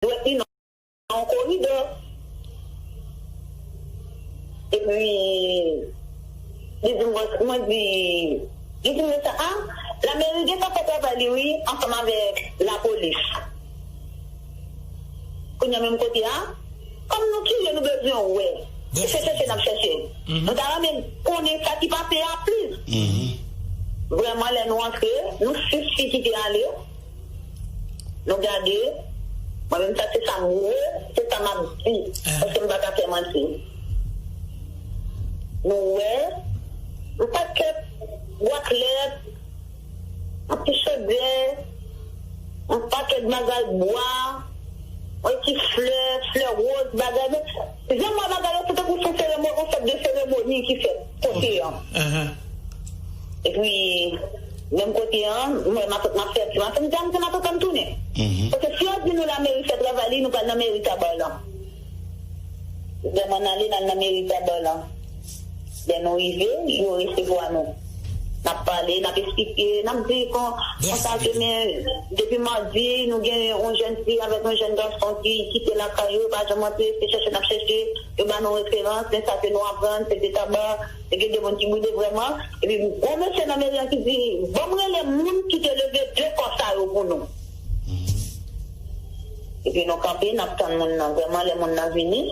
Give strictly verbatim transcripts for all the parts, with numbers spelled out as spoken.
dwèt li nan yon koridò. Epi, li di mwen, mwen di, li di mwen sa, a, lameri gentan fè travay li, wi, ansanm avèk lapolis. Kounye a menm kote a, kòm nou kriye, nou bezwen wè. Se chèche n ap chèche. Nou ta renmen konnen sa ki pase a plis. Vrèman, lè nou antre, nou sis fi ki te ale, nou gade, mwen menm sa se sa m wè, se sa m ap di, paske m pa ka fè manti. Nou wè, yon pakèt bwa klèt, yon ti chodyè, yon pakèt bagay bwa, yon ti flè, flè woz, bagay. Men, jan m wè bagay yo, se tankou se seremoni, yon sòt de seremoni ki fèt kote an. Epi, menm kote an, m wè matant m ap fè ti matant, m di a m se matant an m tounen. Paske si yo di nou lameri fè travay li, nou pral nan meri Taba lan. Vrèman n ale, n al nan meri Taba lan. Lè nou rive, yo resevwa nou. N ap pale, n ap eksplike, n ap di kon, konsa ke men, depi madi, nou gen yon jèn fi avèk yon jèn gason ki kite lakay yo, pa janm antre, se chèche n ap chèche, yo ba nou referans, men sa ke nou aprann, se te Taba, te gen de moun ki boule vrèman. Epi, gwo mesye nan meri an ki di, ban m rele moun ki te leve de kò sa yo pou nou. Epi nou kanpe, n ap tann moun nan. Vrèman, lè moun nan vini,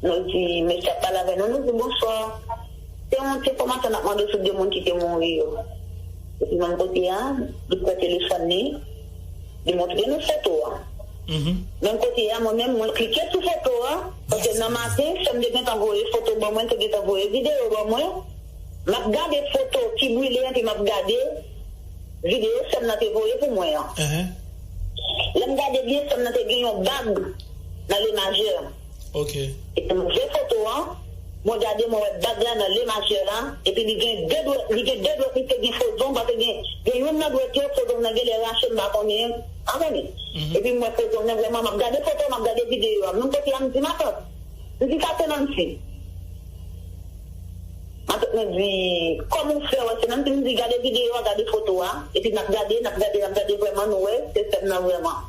nou di, mesye ap pale avè nou, nou di, bonswa. Se yon ti enfòmasyon n ap mande sou de moun ki te mouri yo. Epi menm kote a, li pran telefòn li, li montre nou foto a. Menm kote a, mwen menm, mwen klike sou foto a, paske nan maten, sè m te gentan voye foto ban mwen, te gentan voye videyo ban mwen. M ap gade foto ki brile an, epi m ap gade videyo sè m nan te voye pou mwen an. Lè m gade byen, sè m nan te gen yon bag nan le majè. Epi m ouvè foto an, mwen gade, mwen wè bag la nan le majè la, epi li gen de dwèt, li gen de dwèt, li te gen fo zong, paske gen, gen youn nan dwèt yo, fo zong nan genlè rache, m pa konnen, anfen. Epi m wè fo zong nan vrèman, m ap gade foto, m ap gade videyo a. Menm kote a, m di, matant, m di, sa se Nancy. Matant mwen di, kòman w fè wè se Nancy? M di, gade videyo a, gade foto a. Epi n ap gade, n ap gade, n ap gade, vrèman, nou wè, se sè m nan vrèman.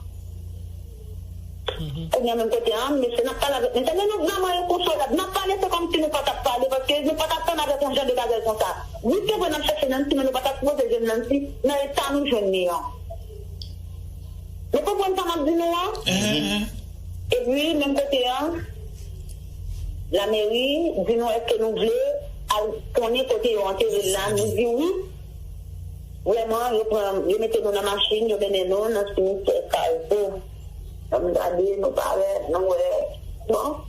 Kounye a menm kote a, mesye n ap pale avèk mesye, men nou vrèman enkonsolab. N ap pale, se kòmsi nou pa t ap pale, paske nou pa t atann avèk yon jan de bagay konsa. Wi, se vre, n ap chèche Nancy, men nou pa t ap sipoze jwenn Nancy nan eta nou jwenn li an. Nou konprann sa m ap di nou an? Epi, menm kote a, lameri di nou èske nou vle al konnen kote yo antere l la. Nou di wi. Vrèman, yo pran, yo mete nou nan machin, yo mennen nou nan simitè Kay Po. Lè m gade, nou parèt, nou wè. Bon.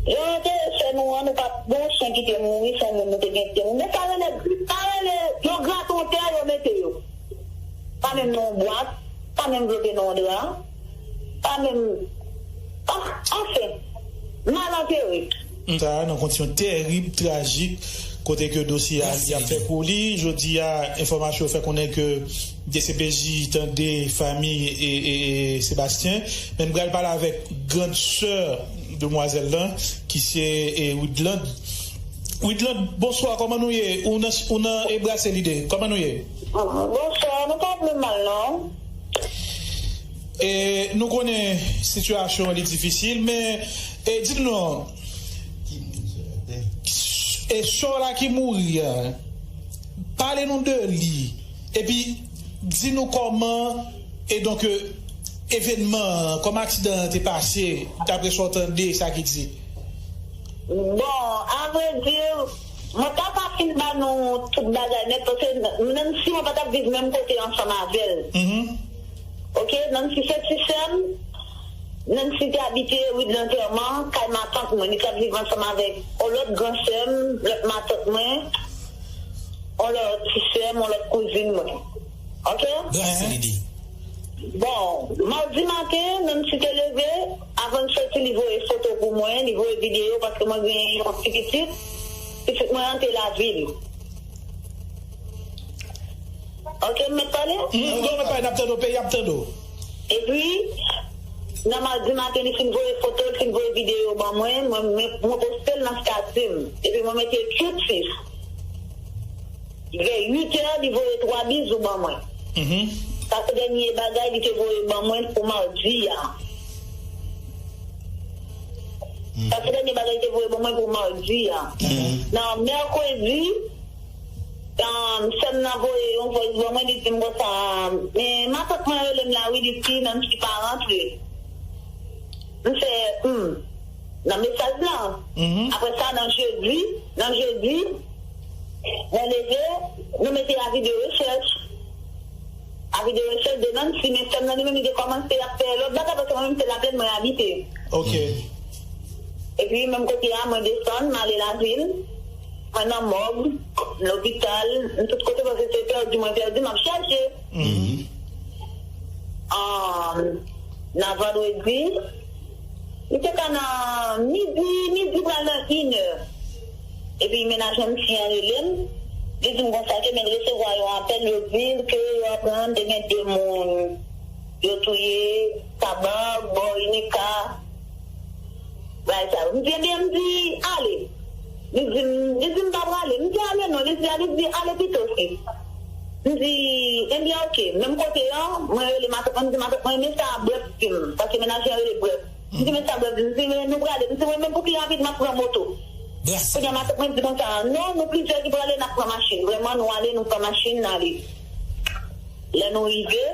Jan yo te fè nou an, nou pa t gen yon chen ki te mouri, se yon moun nou te gen ki te mouri. Men sa rele, sa rele, yo grate yon tè, yo mete yo. Pa menm nan yon bwat, pa menm vlope nan yon dra, pa menm, ah, anfen, mal antere. Sa a nan kondisyon terib, trajik, kote ke dosye a li ap fè kou li. Jodi a, enfòmasyon yo fè konnen ke D C P J tande fanmi e, e, e Sebastyen. Men m pral pale avèk grann sè demwazèl lan, ki se, e, Widland. Widland, bonswa, kòman nou ye? Ou nan, ou nan, e, Brase Lide. Kòman nou ye? Bonswa, nou pa vle mal, non. E, nou konnen sitiyasyon an li difisil, men, e, di m non, e, sè w la ki mouri a, pale nou de li, epi di nou kòman, e donk, e, evènman an, kòman aksidan an te pase, dapre sa w tande, sa ki di? Bon, avredi, mwen pa ka fin ba nou tout bagay nèt, paske menm si mwen pa t ap viv menm kote ansanm avè l. Oke, Nancy se ti sè m. Nancy te abite ri de Lantèman, kay matant mwen. Li t ap viv ansanm avèk yon lòt gran sè m, lòt matant mwen, yon lòt ti sè m, yon lòt kouzin mwen. Oke? Brase Lide. Bon, madi maten, Nancy te leve, avan l soti, li voye foto pou mwen, li voye videyo, paske mwen gen yon ti pitit. Pitit mwen an te lavil. Oke, m mèt pale? Wi, w mèt pale, n ap tande w, peyi ap tande w. Epi, nan madi maten, li fin voye foto, li fin voye videyo ban mwen, mwen, mwen, mwen poste l nan stati m. Epi mwen mete cute sis. Vè uit è, li voye twa bizou ban mwen. Sa se dènye bagay li te voye ban mwen pou madi a. Sa se dènye bagay li te voye ban mwen pou madi a. Nan mèkredi, um, sè m nan voye yon voice ban mwen, li di m konsa, men matant mwen rele m la wi, li di Nancy pa rantre. M fè, hmm, nan mesaj lan. Apre sa, nan jedi, nan jedi, mwen leve, nou mete avi de rechèch. Avi de rechèch de Nancy, men sè m nan li menm, li te kòmanse ap fè lòt bagay, paske mwen menm, se Laplèn mwen abite. Ok. Epi, menm kote a, mwen desann, mwen ale lavil, mwen nan mòg, lopital, m tout kote, paske se pèdi, mwen pèdi, m ap chèche. Um, nan vandredi, li te ka nan midi, midi pral nan inè. Epi mennaj mwen fi an rele m, li di m konsa ke men l resevwa yon apèl, yo di l ke yo aprann te gen de moun yo touye Taba, bò Inika, bagay sa yo. M di, ebyen, m di, ale. Li di m, li di m pa prale. M di, ale non. Li di, a, li di, ale pito, sis. M di, ebyen, oke. Menm kote an, mwen rele matant mwen, m di, matant mwen, men sa Brèf di m. Paske mennaj lan rele Brèf. M di, men sa Brèf di m. M di, men nou prale. M di, mwen menm pou ki rapid m ap pran moto. Kounye a, matant mwen di konsa, non, nou plizyè ki prale, n ap pran machin. Vrèman, nou ale, nou pran machin, n ale. Lè nou rive,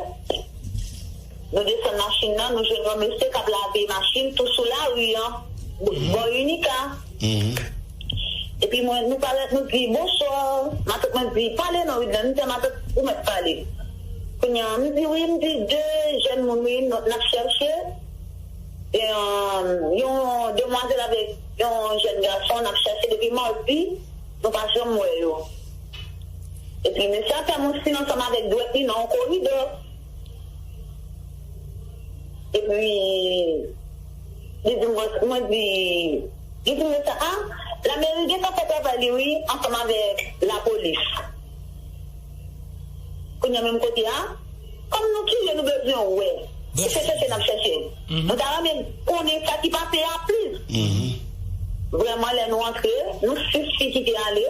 nou desann machin nan, nou jwenn yon mesye k ap lave machin tou sou lari an, bò Inika. Epi mwen, nou parèt, nou di, bonswa. Matant mwen di, pale non, Widnan. M di, matant, ou mèt pale. Kounye a, m di, wi, m di, de jèn moun, wi, n, n ap chèche. E, um, yon demwazèl avèk yon jèn gason, n ap chèche depi madi, nou pa janm wè yo. Epi mesye a fè m yon siy ansanm avèk dwèt li nan yon koridò. Epi, li di m, mwen, mwen di, li di m konsa, a, lameri gentan fè travay li, wi, ansanm avèk lapolis. Kounye a menm kote a, kòm nou kriye, nou bezwen wè. Se chèche n ap chèche. Nou ta renmen konnen sa ki pase a plis. Vrèman, lè nou antre, nou sis fi ki te ale,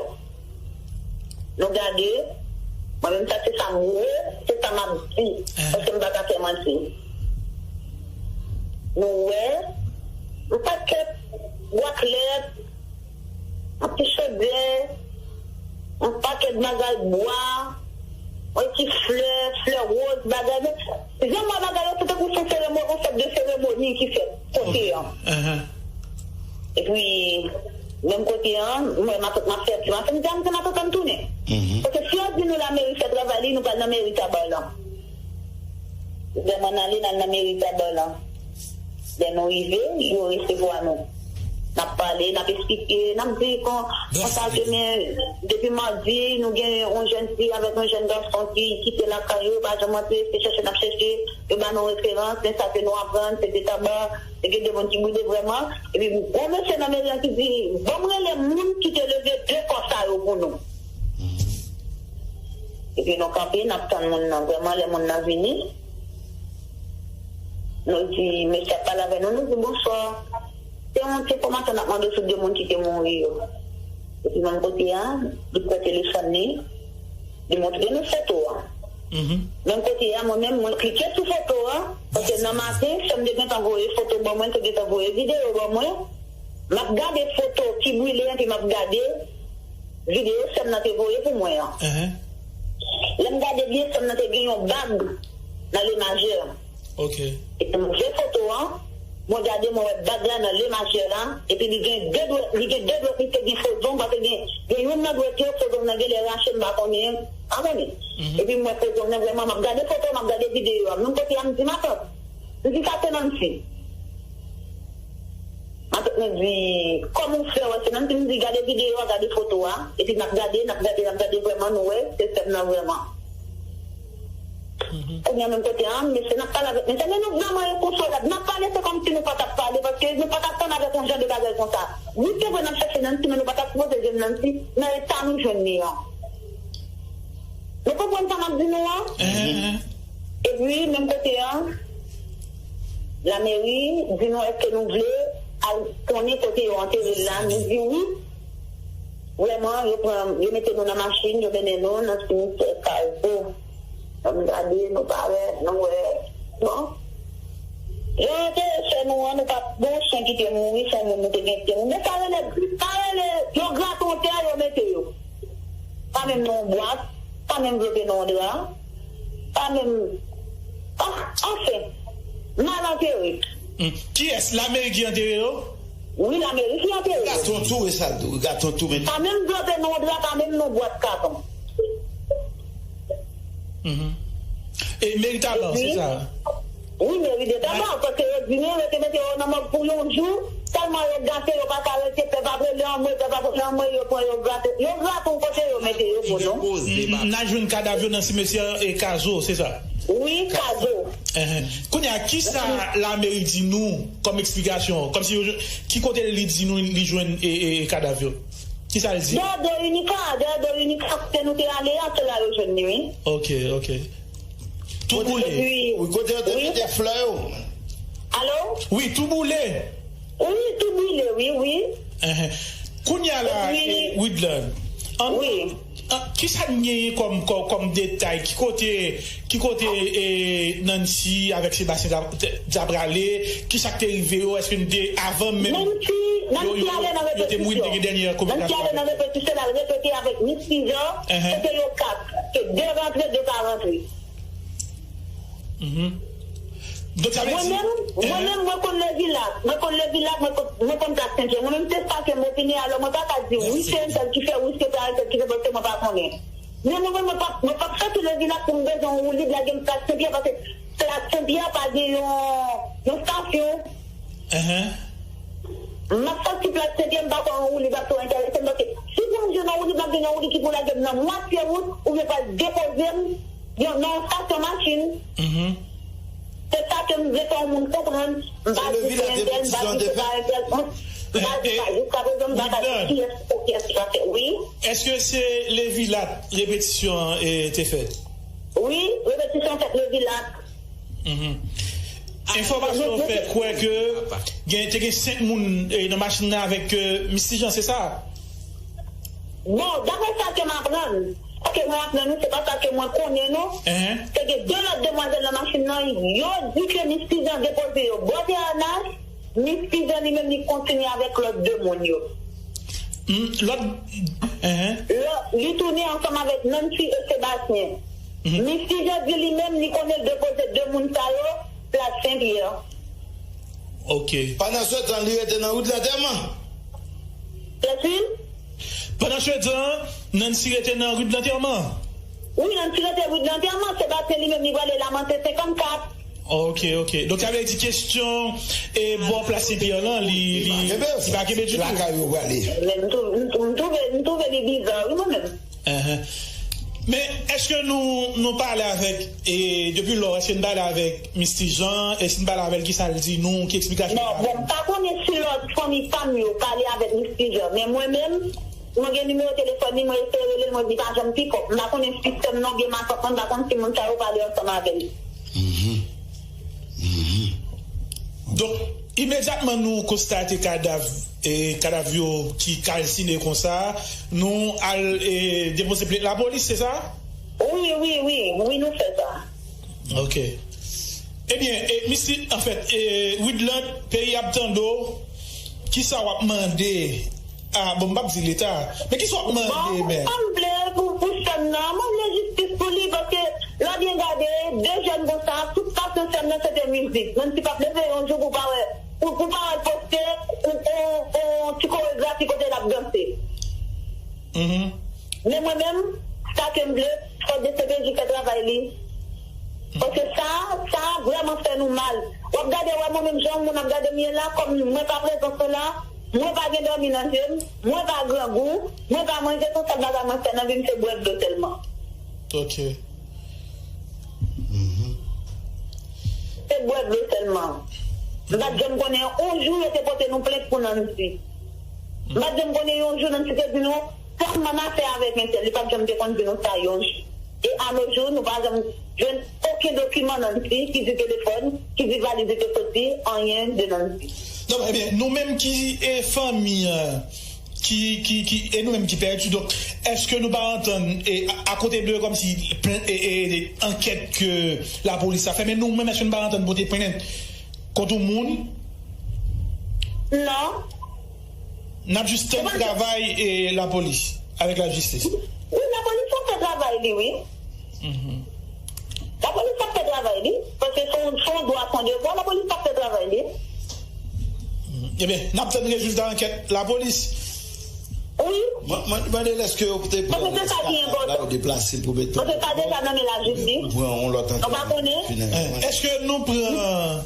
nou gade, mwen menm sa se sa m wè, se sa m ap di, paske m pa ka fè manti. Nou wè, yon pakèt bwa klèt, yon ti chodyè, yon pakèt bagay bwa, yon ti flè, flè woz, bagay. Men, jan m wè bagay yo, se tankou se seremo-, yon sòt de seremoni ki fèt kote an. Epi, menm kote an, mwen, matant m ap fè ti maten, m di, a, m di matant an tounen. Paske si yo di nou lameri fè travay li, nou pral nan meri Taba lan. Vrèman, n ale, n al nan meri Taba lan. Lè nou rive, yo resevwa nou. N ap pale, n ap eksplike, n ap di kon, konsa ke men, depi madi, nou gen yon jèn fi avèk yon jèn gason ki kite lakay yo, pa janm antre, se chèche n ap chèche, yo ba nou referans, men sa ke nou aprann, se te Taba, te gen de moun ki brile vrèman. Epi, yon mesye nan meri an ki di, ban m rele moun ki te leve de kò sa yo pou nou. Epi nou kanpe, n ap tann moun nan. Vrèman, lè moun nan vini, nou di, mesye ap pale avè nou, nou di, bonswa. Se yon ti enfòmasyon n ap mande sou de moun ki te mouri yo. Epi menm kote a, li pran telefòn li, li montre nou foto a. Menm kote a, mwen menm, mwen klike sou foto a, paske nan maten, sè m te gentan voye foto ban mwen, te gentan voye videyo ban mwen. M ap gade foto ki brile an, epi m ap gade videyo sè m nan te voye pou mwen an. Lè m gade byen, sè m nan te gen yon bag nan le majè. Epi m ouvè foto an, mwen gade, mwen wè bag la nan le majè la, epi li gen de dwèt, li gen de dwèt, li te gen fo zong, paske gen, gen youn nan dwèt yo, fo zong nan genlè rache, m pa konnen, pa konnen. Epi m wè fo zong nan vrèman, m ap gade foto, m ap gade videyo a. Menm kote a, m di matant, m di sa se Nancy. Matant mwen di, kòman w fè wè se Nancy? M di, gade videyo a, gade foto a. Epi n ap gade, n ap gade, n ap gade, vrèman, nou wè, se sè m nan vrèman. Kounye a menm kote a, mesye, n ap pale avèk mesye, men nou vrèman enkonsolab. N ap pale, se kòmsi nou pa t ap pale, paske nou pa t ap tann avèk yon jan de bagay konsa. Wi, se vre, n ap chèche Nancy, men nou pa t ap sipoze jwenn Nancy nan eta nou jwenn li an. Nou konprann sa m ap di nou an? Epi, menm kote an, lameri di nou, èske nou vle al konnen kote yo antere l la? Nou di wi. Vrèman, yo pran, yo mete nou nan machin, yo mennen nou nan simityè Kazo. N gade, nou parèt, nou wè. Bon. Jan yo te fè nou an, nou pa t gen yon chen ki te mouri, se yon moun nou te gen te mouri. Men sa rele, sa rele, yo grate yon tè, yo mete yo. Pa menm nan yon bwat, pa menm vlope nan yon dra, pa menm, ah, anfen, mal antere. Hmm. Kiyès? Lameri ki antere yo? Wi, lameri ki antere yo. Gaton tou, e sa l tou, gaton tou, men. Pa menm vlope nan yon dra, pa menm nan yon bwat katon. Mhm. E meri Taban, se sa? Wi, meri de Taban, paske yo di nou, yo te mete yo nan mòg pou yon jou, tèlman yo gate, yo pa ka rete, pèp ap rele anmwe, pèp ap rele anmwe, yo pran yo grate, yo grate yon kote, yo mete yo pou nou. N a jwenn kadav yo nan simetyè e Kazo, se sa? Wi, Kazo. Enhen. Kounye a, kisa lameri di nou kòm eksplikasyon? Kòmsi yo, ki kote li di nou li jwenn e, e, e kadav yo? Kisa l di? Dèyè do Inika, dèyè do Inika, kote nou te ale a, se la yo jwenn li, wi. Ok, ok. Tou boule. Epi, wi, kote yo te mete flè yo? Alo? Wi, tou boule. Wi, tou boule, wi, wi. Enhen. Kounye a la, epi, e, Widland, an, wi, an, kisa n genyen kòm, kòm, kòm detay? Ki kote, ki kote, e, Nancy avèk Sébastien t ap, t, t ap prale? Kisa k te rive yo? Èske n te, avan menm Nancy, yo, Nancy yo, ale nan yo te mouri, te gen dènyè konvèsasyon avèk yo? Nancy ale nan repetisyon, l al repete avèk Miss Caesar, enhen, kote yo kat, ke de rantre, de pa rantre. Mhm. Donk, sa vle di, mwen menm, mwen menm, mwen konn Levilak. Mwen konn Levilak, mwen konn, mwen konn Plas Sentpyè. Mwen menm, se sa ke m opine, alò mwen pa ka di, wi, se entèl ki fè, wi, se pa entèl ki fè, paske mwen pa konnen. Men mwen menm, mwen p ap, mwen p ap soti Levilak pou m bezwen yon woulib lage m Plas Sentpyè, paske Plas Sentpyè pa gen yon, yon estasyon. Enhen. M ap soti Plas Sentpyè, m pa kwè yon woulib ap twò enterese m, paske si pou m jwenn yon woulib, m ap jwenn yon woulib ki pou lage m nan mwatye wout, oubyen pral depoze m yon, nan yon estasyon machin. Mhm. Se sa ke m vle fè yon moun konprann. M pa di se entèl, m pa di se pa entèl. M, m pa di, pa, jiska prezan, m pa ka di kiyès pou kiyès ki pa fè. Wi. Èske se Levilak repetisyon an, e, te fèt? Wi, repetisyon fèt Levilak. Mhm. Enfòmasyon yo fè kwè ke gen, te gen senk moun, e, nan machin nan avèk, e, Miss Tijan, se sa? Bon, daprè sa ke m aprann, paske mwen aprann wi, se pa sa ke mwen konnen non. Enhen. Te gen de lòt demwazèl nan machin nan, yo di ke Miss Tijan depoze yo bò T N H, Miss Tijan li menm li kontinye avèk lòt de moun yo. Hmm, lòt, enhen. Lò, li tounen ansanm avèk Nancy e Sébastien. Mhm. Miss Tijan di li menm li konnen l depoze de moun sa yo Plas Senpyè. Ok. Pandan se tan, li rete nan wout lantèman. Plas Sil? Pandan se tan, Nancy rete nan wout lantèman? Wi, Nancy rete wout lantèman. Sébastien li menm li prale Lamante senkannkat. Ok, ok. Donk, sa vle di kesyon, e, bò Plas Senpyè lan, li, li, li pa kenbe ditou. Lakay yo prale. Men m tou-, m tou-, m twouve, m twouve li biza, wi, mwen menm. Ahan. Men, èske nou, nou pale avèk, e, depi lò, èske n pale avèk Miss Tijan? E si n pale avè l, kisa l di nou? Ki eksplikasyon l ba nou? Bon, m pa konnen si lòt fanmi pa m yo pale avèk Miss Tijan, men mwen menm, mwen gen nimewo telefòn li, mwen eseye rele l, mwen di pa janm pikòp. M pa konnen si sè m nan oubyen matant mwen, m pa konn si moun sa yo pale ansanm avè l. Mhm. Mhm. Donk, imedyatman nou konstate kadav, e, kadav yo ki kalsine konsa, nou al, e, depoze plent lapolis, se sa? Wi, wi, wi, wi, nou fè sa. Ok. Ebyen, e, Miss Ti-, anfèt, e, Widland, peyi ap tande w, kisa w ap mande? Ah, bon, m p ap di Leta. Men kisa w ap mande, men? Bon, sa m vle pou, pou sè m nan, mwen vle jistis pou li, paske lè w byen gade, de jèn konsa, tout pasyon sè m nan se te mizik. Menm si p ap leve yon jou pou pa wè, pou, pou pa wè l poste yon, yon, yon ti koregrafi kote l ap danse. Mhm. Men mwen menm, sa ke m vle, fò D C P J fè travay li. Paske sa, sa vrèman fè nou mal. W ap gade, wè mwen menm jan yon moun ap gade m ye la, kòm mwen pa prezans la, mwen pa gen dòmi nan je m, mwen pa grangou, mwen pa manje, se yon sèl bagay mwen fè nan vi m, se bwè dlo sèlman. Ok. Mhm. Se bwè dlo sèlman. M pa t janm konnen yon jou yo te pote nou plent pou Nancy. M pa t janm konnen yon jou Nancy te di nou, fè m ann afè avèk entèl, li pa t janm te konn di nou sa yon jou. E anojou, nou pa janm jwenn okenn dokiman Nancy, ki di telefòn, ki di valiz li te soti, anyen de Nancy. Non, ebyen, nou menm ki, e, fanmi an, ki, ki, ki, e nou menm ki pèdi. Donk, èske nou pa antann, e, a, akote de kòmsi plent, e, e, e, ankèt ke lapolis a fè, men nou menm, èske nou pa antann pote plent kont yon moun? Non. N ap jis tann travay, e, lapolis, avèk lajistis. Wi, lapolis ap fè travay li, wi. Lapolis ap fè travay li, paske se yon, se yon dwa, se yon devwa, lapolis ap fè travay li. Ebyen, n ap tann rezilta ankèt lapolis. Wi. Mwen, mwen mande l èske yo te pran rès kadav la, yo deplase l pou mete l bò, pou pran yon lòt ankèt. Nou pa konnen. Èske nou pran,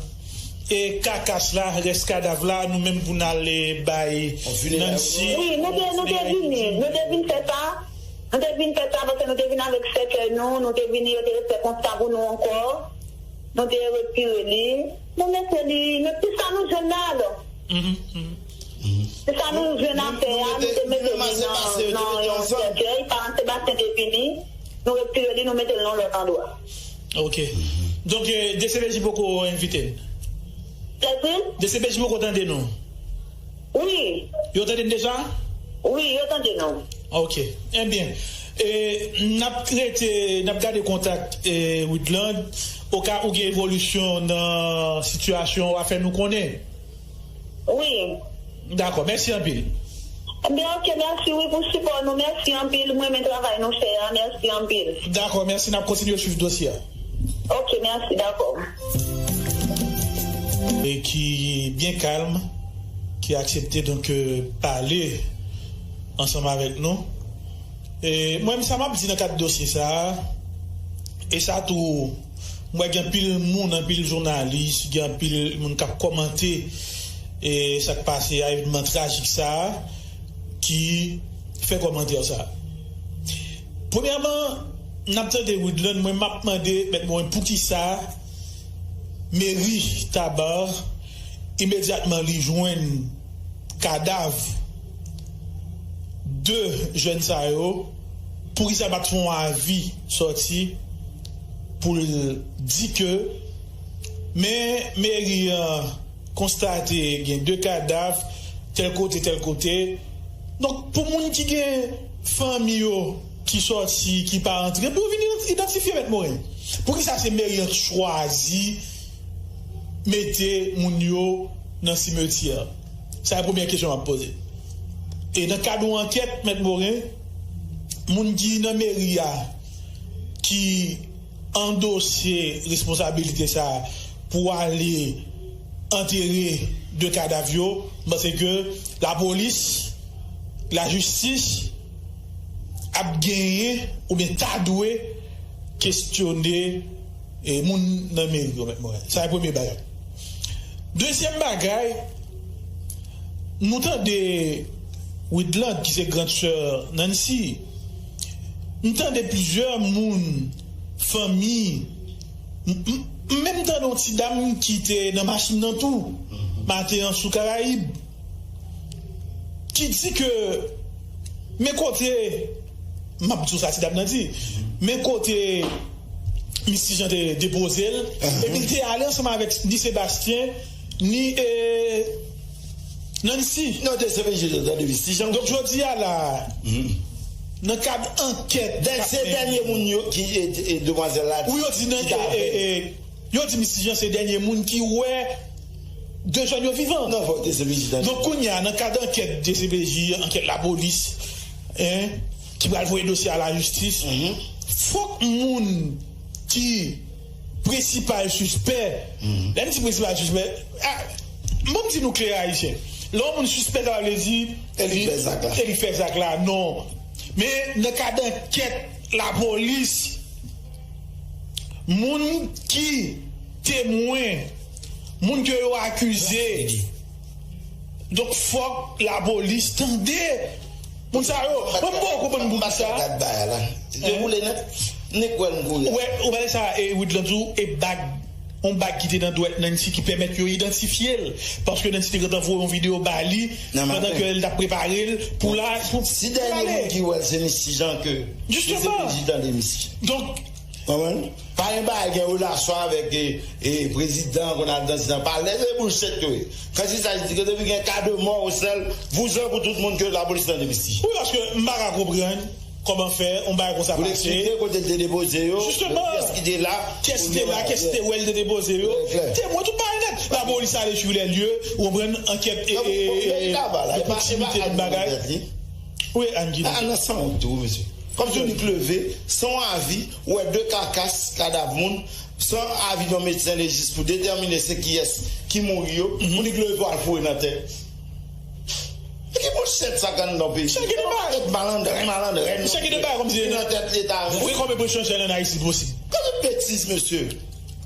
e, kakas la, rès kadav la, nou menm pou n al, e, bay Nancy? Wi, nou te, nou te vini, nou te vin fè sa. Nou te vin fè sa paske nou te vin avèk sèkèy nou, nou te vini, yo te fè konsta pou nou ankò. Nou te retire li. Nou mete li, nou, se sa nou jwenn la alò. Se sa nou jwenn a fè a, nou te mete li nan, nan yon sèkèy. Paran Sebastien te vini, nou retire li, nou mete l nan lòt andwa. Ok. Donk, e, D C P J poko envite n? Sèti? D C P J poko tande nou? Wi. Yo tande n deja? Wi, yo tande nou. Ok. Ebyen, e, n ap rete, n ap gade kontak, e, Widland, oka ou gen evolisyon nan sitiyasyon, w a fè nou konnen. Wi. Dakò, mèsi anpil. Ebyen, ok, mèsi, wi, pou sipò nou. Mèsi anpil. Mwen renmen travay nou fè a. Mèsi anpil. Dakò, mèsi. N ap kontinye swiv dosye a. Ok, mèsi. Dakò. E ki byen kalm, ki aksepte, donk, e, pale ansanm avèk nou. E mwen, sa m ap di nan kad dosye sa a, e sa tou, m wè gen anpil moun, anpil jounalis, gen anpil moun k ap kòmante, e sa k pase a, evènman trajik sa a, ki fè kòmantè sa a. Premyèman, n ap tande Widland, mwen m ap mande Mèt Moren poukisa meri Taba imedyatman li jwenn kadav de jèn sa yo, poukisa l pa t fè yon avi sòti pou l di ke men meri an konstate gen de kadav tèl kote, tèl kote. Donk, pou moun ki gen fanmi yo ki sòti, ki pa antre, pou yo vin idantifye Mèt Moren. Poukisa se meri an k chwazi mete moun yo nan simetyè? Sa se premyè kesyon m ap poze. E nan kad yon ankèt, Mèt Moren, moun ki nan meri a, ki andose responsabilite sa a pou ale antere de kadav yo, m panse ke lapolis, lajistis ap genyen oubyen ta dwe kesyone, e, moun nan meri yo, Mèt Moren. Sa se premye bagay. Dezyèm bagay, nou tande Widland, ki se grand sè Nancy, m tande plizyè moun, fanmi, m, m, m menm tande yon ti dam ki te nan machin nan tou, maten an sou Karayib, ki di ke, men kote, m ap di w sa ti dam nan di, men kote Miss Tijan te depoze l, epi l te ale ansanm avèk ni Sebastien, ni, e, Nancy. Non, te se menm jan tande Miss Tijan. Donk, jodi a la, nan kad ankèt k ap mennen. Se dènye moun yo ki, e, e, demwazèl la di. Wi, yo di nan, e, e, e, yo di Miss Tijan se dènye moun ki wè de jèn yo vivan. Non, fòk te se menm jan tande. Donk, kounye a, nan kad ankèt D C P J, ankèt lapolis, en, ki pral voye dosye a lajistis, fòk moun ki prensipal sispè, lè m di prensipal sispè, a, bon, m di nou klè, Ayisyen. Lè yon moun sispè, sa pa vle di e li fè zak la. E li fè zak la, non. Men nan kad ankèt lapolis, moun ki temwen, moun ke yo akize, donk, fòk lapolis tande moun sa yo. Mwen, m poko konprann pou kisa. Gad bagay la. Dewoule nèt. Nèk wè m kouri. Wè, ou pale sa, e, Widland tou, e bag, yon bag ki te nan dwèt Nancy ki pèmèt yo idantifye l. Paske Nancy te gentan voye yon videyo ba li pandan ke l t ap prepare l pou la, pou, pou l ale. Si dènye moun ki wè l se Miss Tijan ke, ke se Jisteman. Prezidan de Miss Tijan. Donk, Konprann? Pa gen bagay gen relasyon avèk e, e, prezidan, Ronald Danti nan palè, se bullshit yo ye. Kansi sa di ke depi gen ka de mò ou sèl, vouzan pou tout moun ke lapolis nan depi. Wi, paske m pa ka konprann kòman fè yon bagay konsa pase. Pou l eksplike kote l te depoze yo, kiyès ki te la, kiyès ki te la, kiyès ki te wè l te depoze yo. Temwen, tout bagay nèt. Lapolis ale sou lè lye, ou konprann, ankèt e, e, e, e pwoksimite tout bagay. Wi, Ann Gide. A, nan sanwont tou, mesye. Kòmsi w nik leve, san avi, ou wè de kakas, kadav moun, san avi yon medsen lejis pou detèmine se kiyès ki mouri yo, ou nik leve pou al foure nan tè. E ki bullshit sa k anndan peyi? Sa ki de bagay? Malandren, malandren. Sa ki de bagay kòmsi ki nan tèt Leta? Wi, kòm e pou chanje nan Ayiti posib. Kòmsi betiz, mesye.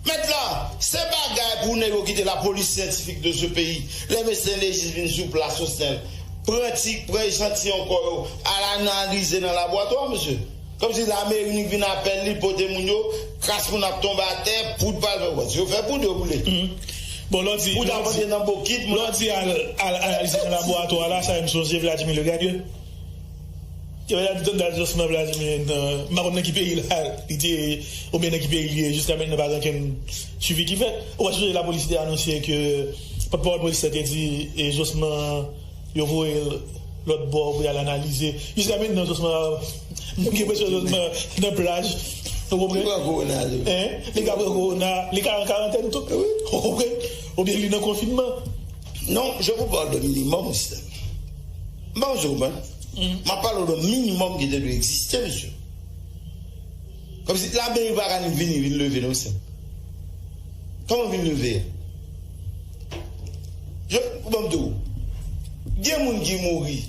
Mèt la, se bagay pou nèg yo kite lapolis syantifik de ce pays, lè medsen lejis vin sou plas Osnèl, pran ti, pran echantiyon kò yo, al analize nan labòratwa, mesye. Kòmsi lameri nik vin apèl li, pote moun yo, kras moun ap tonbe atè, poud pral fè, yo fè poud yo boule. Bon, lè w di, poud ap antre nan bokit, moun ap di al, al analize nan labòratwa la, sa fè m sonje Vladimir Legadio. Yo ta di tande Josman Vladimir nan, m pa konn nan ki peyi l al, li te, oubyen nan ki peyi li ye, jiska mentnan pa gen okenn swivi ki fèt. Ou pa sonje lapolis te anonse ke pòtpawòl polis la te di e Josman yo voye l lòt bò pou y al analize. Jiska mentnan Josman, m gen enpresyon Josman nan plaj. Ou konprann? Li pran kowona tou. Hein? Li ka pran kowona, li ka an karantèn tou. Wi. Ou konprann? Oubyen li nan konfinman. Non, je vous parle de minimum, mesye. M pa konn si w konprann. M ap pale w de minimòm ki te dwe egziste, mesye. Kòmsi lameri pa ka ni vini, vin leve, non, mesye. Kòman vin leve? Je, ban m di w, gen moun ki mouri.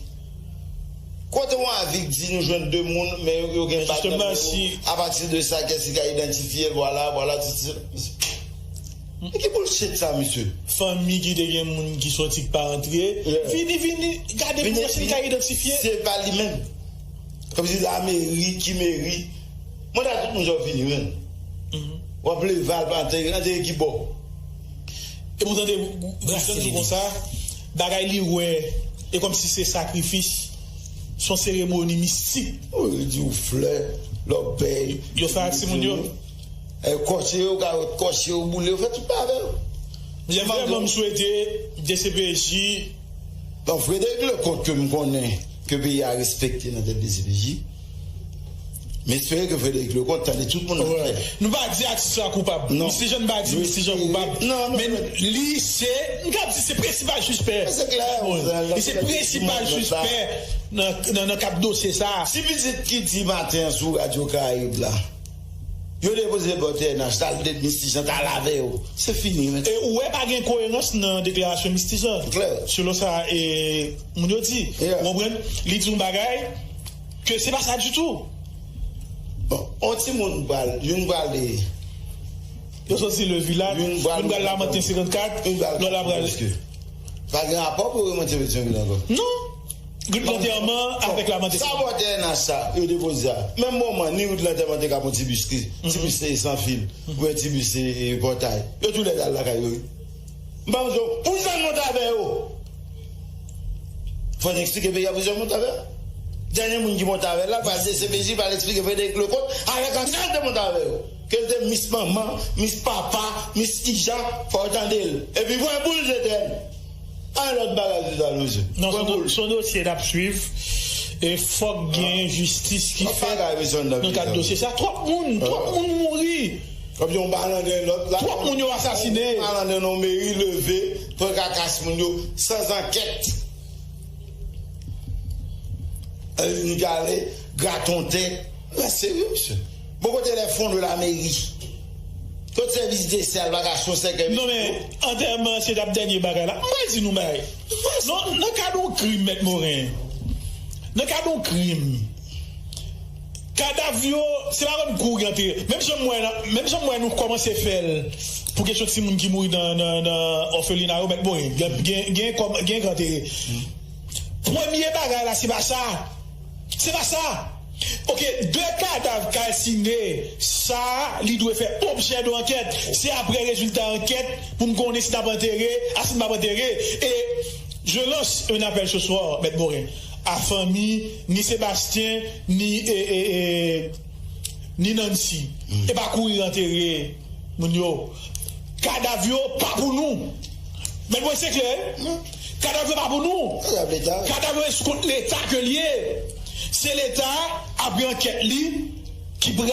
Kote yon avi k di nou jwenn de moun, men yo gen bal nan men yo. Apati de sa, kiyès ki ka idantifye l, vwala, vwala, ti, ti. E ki bullshit sa, mesye? Fanmi ki te gen moun ki soti k pa antre, vini, vini, gade pou wè si n ka idantifye. Se pa li menm. Kòmsi lameri, ki meri. Mwen ta tout moun jan w vini, menm. W ap leve al pa antre, antre ki bò? E pou tande, pou tande konsa, bagay li wè, e kòmsi se sakrifis, se yon seremoni mistik. Wi, yo di w flè, lòbèy. Yo fè ak timoun yo. E kòche yo, kawòt kòche yo, boule yo, fè tout bagay yo. Mwen vrèman m swete D C P J. Bon, Frédéric Leconte ke m konnen ke peyi a respekte nan tèt D C P J. M espere ke Frédéric Leconte tande tout moun nan tèt. Nou pa di atis la koupab. Non. Mister Jean pa di Mister Jean koupab. Non, non, men li se, m ka di se prensipal sispè. Se klè. Li se prensipal sispè nan, nan, nan kad dosye sa. Si pitit ki di maten an sou Radyo Karayib la, yo depoze pòt T N H, ta al de Mister Jean, ta al avè yo. Se fini, men. E ou wè pa gen koerans nan deklarasyon Mister Jean. Klè. Selon sa, e, moun yo di. Yeah. Ou konprann? Li di yon bagay ke se pa sa ditou. Bon, on timoun pral, youn pral de. Yo soti Le Village, youn pral Lamanten senkannkat, lòt la pral. Pa gen rapò pou yo remonte Petyonvil ankò. Non. Rit lantèman avèk Lamanten. Sa bò T N H sa, yo depoze a. Menm moman, ni rit lantèman te ka pran ti bis ki, ti bis se san fil, oubyen ti bis se, e, pòtay. Yo tou lè al lakay yo, wi. M pa bezwen, poukisa n monte avè yo? Fò n eksplike peyi a poukisa n monte avè yo. Dènye moun ki monte avè l la, pral D C P J, pral eksplike Frédéric Leconte, avèk ansanm te monte avè yo. Ke l te mis manman, mis papa, mis kija, fò w tande l. Epi pran boul jete l. An lòt bagay sou sa, mesye. Non, se yon dosye n ap swiv. E fòk gen jistis ki fèt nan kad dosye sa. Twòp moun, twòp moun mouri. Kòm yon malandren lòt la. Twòp moun yo asasine. Yon malandren nan meri leve, pran kakas moun yo, san ankèt. Annik ale, graton tè. Mwen serye, mesye. Bon, kote lè fon de la meri? Tout sèvis desè al pa ka chon sèkèy. Non, men, antèman, se t ap dènye bagay la. Mwen di nou bagay. Non, nan kad yon krim, Mèt Moren. Nan kad yon krim. Kadav yo, se pa konn kouri antere. Menm jan m wè la, menm jan m wè nou kòmanse fè l pou kesyon timoun ki mouri nan, nan, nan òfelina yo, Mèt Moren. Gen, gen, gen kòm, gen antere. Premye bagay la, se pa sa. Se pa sa. Oke, de kadav kalsine, sa, li dwe fè objè de ankèt. Se apre rezilta ankèt pou n konnen si n ap antere, a si n p ap antere. E je lance un appel ce soir, Mèt Moren, a fanmi, ni Sebastyen, ni, e, e, e, ni Nancy, e pa kouri antere moun yo. Kadav yo pa pou nou. Men mwen se klè, kadav yo pa pou nou. Kadav yo se kont Leta ke l ye. Se Leta, apre ankèt li, ki pral